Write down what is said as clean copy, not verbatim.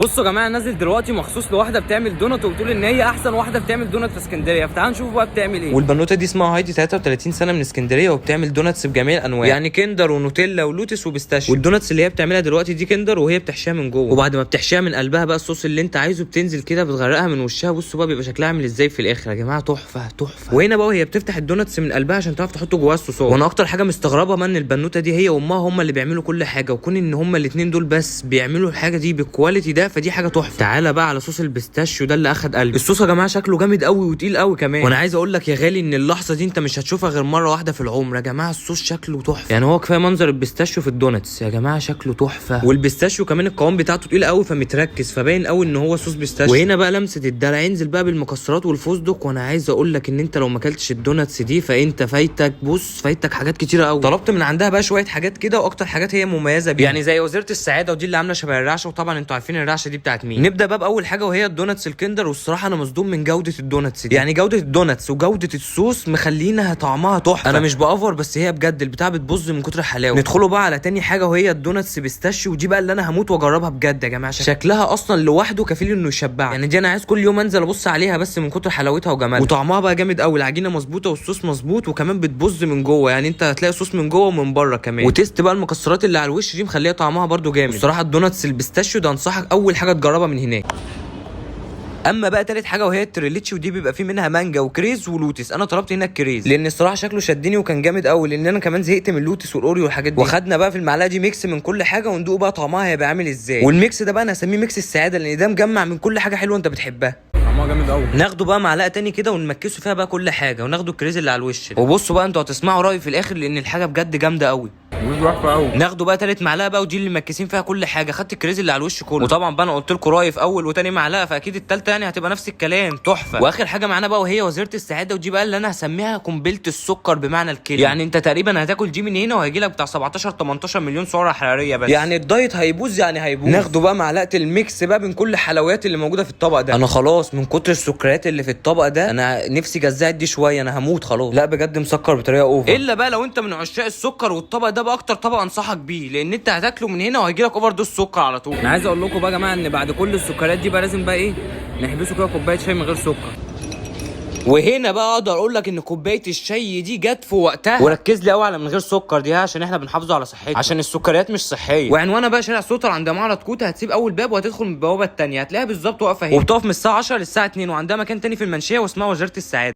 بصوا يا جماعة، نازل دلوقتي مخصوص لواحدة بتعمل دونات وبتقول ان هي احسن واحدة بتعمل دونات في اسكندرية، فتعالوا نشوف بقى بتعمل ايه. والبنوته دي اسمها هايدي، 33 سنة من اسكندرية، وبتعمل donuts بجميع الانواع، يعني كندر ونوتيلا ولوتس و pistachio. وال donuts اللي هي بتعملها دلوقتي دي كندر وهي بتحشيها من جوه، وبعد ما بتحشيها من قلبها بقى الصوص اللي انت عايزه بتنزل كده بتغرقها من وشها. بصوا بقى بيبقى شكلها عامل ازاي في الاخر يا جماعة، تحفة تحفة. وهنا بقى وهي بتفتح ال donuts من قلبها عشان تعرف تحط جواها الصوصات. وانا اكتر حاجة مستغربها من البنوته دي هي وامها هم اللي بيعملوا كل حاجة، وكون ان هم الاثنين دول بس بيعملوا الحاجة دي بال quality ده، فدي حاجة تحفة. تعالى بقى على صوص ال pistachio ده اللي اخد قلبي. الصوص يا جماعة شكله جامد قوي وتقيل قوي كمان. وانا عايز اقول لك يا غالي ان اللحظة دي انت مش هتشوفها غير مرة واحدة في العمر يا جماعة. الصوص شكله تحفة، يعني هو كفاية منظر ال pistachio في ال donuts يا جماعة شكله تحفة. وال pistachio كمان القوام بتاعته تقيل قوي فمتركز، فباين قوي ان هو صوص pistachio. وهنا بقى لمسه الدلع، انزل بقى بالمكسرات والفستق. وانا عايز اقول لك ان انت لو ما اكلتش ال donuts دي فانت فايتك، بص فايتك حاجات كتيرة قوي. طلبت من عندها بقى شوية حاجات كده، واكتر حاجات هي مميزة بيها يعني زي وزيره السعادة، ودي اللي عامله شبه الرعشه، وطبعا انتوا عارفين الرعشه دي بتاعت مين. نبدا بقى باول حاجة وهي ال donuts الكندر. والصراحة انا مصدوم من جوده ال donuts دي، يعني جوده ال donuts وجوده الصوص مخلينها طعمها تحفة. انا مش بأفور، بس هي بجد البتاع بتبظ من كتر الحلاوة. ندخلوا بقى على تاني حاجة وهي ال donuts pistachio، ودي بقى اللي انا هموت واجربها بجد يا جماعة. شكلها اصلا لوحده كفيل انه يشبعك، يعني دي انا عايز كل يوم انزل ابص عليها بس من كتر حلاوتها وجمالها. وطعمها بقى جامد قوي، العجينة مظبوطة والصوص مظبوط، وكمان بتبظ من جوه، يعني انت هتلاقي صوص من جوه ومن بره كمان. و taste بقى المكسرات اللي على الوش دي مخليها طعمها برده جامد. الصراحة ال donuts ال pistachio ده انصحك اول حاجة تجربها من هناك. اما بقى تالت حاجة وهي التريليتشي، ودي بيبقى فيه منها مانجا وكريز ولوتس. انا طلبت هنا الكريز لان الصراحة شكله شدني وكان جامد قوي، لان انا كمان زهقت من اللوتس والاوريو والحاجات دي. وخدنا بقى في المعلقة دي mix من كل حاجة وندوق بقى طعمها هيبقى عامل ازاي. وال mix ده بقى انا هسميه mix السعادة، لان ده مجمع من كل حاجة حلوة انت بتحبها. طعمها جامد قوي. ناخده بقى معلقه تاني كده ونمكسه فيها بقى كل حاجة، وناخده الكريز اللي على الوش ده. وبصوا بقى انتوا هتسمعوا رايي في الاخر لان الحاجة بجد جامدة قوي. مش تحفة قوي. ناخده بقى تالت معلقه بقى، ودي اللي مكسين فيها كل حاجة. خدت الكريز اللي على الوش كله، وطبعا بقى انا قلت لكم رايي في اول وتاني معلقه، فاكيد التالتة يعني هتبقى نفس الكلام تحفة. واخر حاجة معانا بقى وهي وزيره السعادة، ودي بقى اللي انا هسميها قنبلة السكر بمعنى الكلمة. يعني انت تقريبا هتاكل دي من هنا وهيجي لك بتاع 17 18 مليون سعره حرارية بس، يعني ال diet هيبوظ، يعني هيبوظ. ناخده بقى معلقه ال mix بقى بين كل الحلويات اللي موجودة في الطبق ده. انا خلاص من كتر السكريات اللي في الطبق ده انا نفسي جزعت دي شوية، انا هموت خلاص. لا بجد مسكر بطريقة over. الا بقى لو انت من عشاق السكر، والطبق ده بقى اكتر طبق انصحك بيه، لان انت هتاكله من هنا وهيجي لك overdose سكر على طول. انا عايز اقول لكم بقى يا جماعة ان بعد كل السكريات دي بقى لازم بقى ايه، نحبسه كده كوباية شاي من غير سكر. وهنا بقى اقدر اقول لك ان كوباية الشاي دي جت في وقتها. وركز لي قوي على من غير سكر دي، عشان احنا بنحافظوا على صحتنا، عشان السكريات مش صحية. وعنوانها بقى شارع سوتر عند معرض كوتا، هتسيب اول باب وهتدخل من البوابة الثانية، هتلاقيها بالظبط واقفة هنا، وبتقف من الساعة 10 للساعة 2. وعندها مكان تاني في المنشيه واسمها وزيره السعادة.